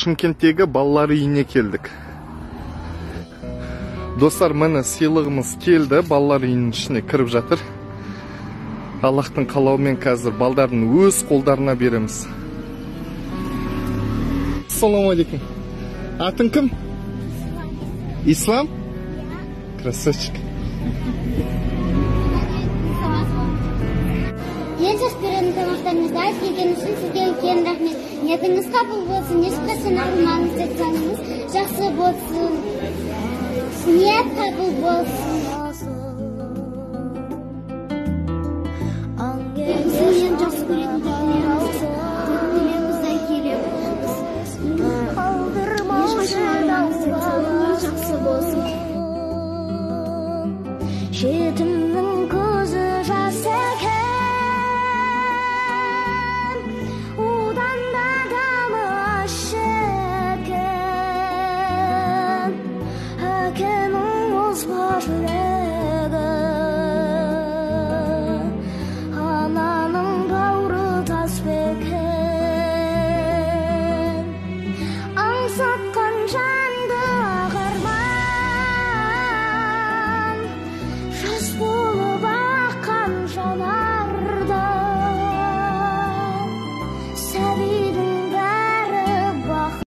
Шымкенттегі балалар үйіне келдік. Достар, міне сыйлығымыз келді, балалар үйінің ішіне кіріп жатыр. Аллахтың қалауымен қазір балдардың өз қолдарына береміз. Ассалаумағалейкум. Атың кім? Ислам? Красавчик. Ел жас беретін тамақтарыңызды алып келген үшін сізге үлкен рахмет. Ниетіңіз қабыл болсын, ешқашан ауырмаңыз, денсаулығыңыз жақсы болсын. Ниет қабыл болсын.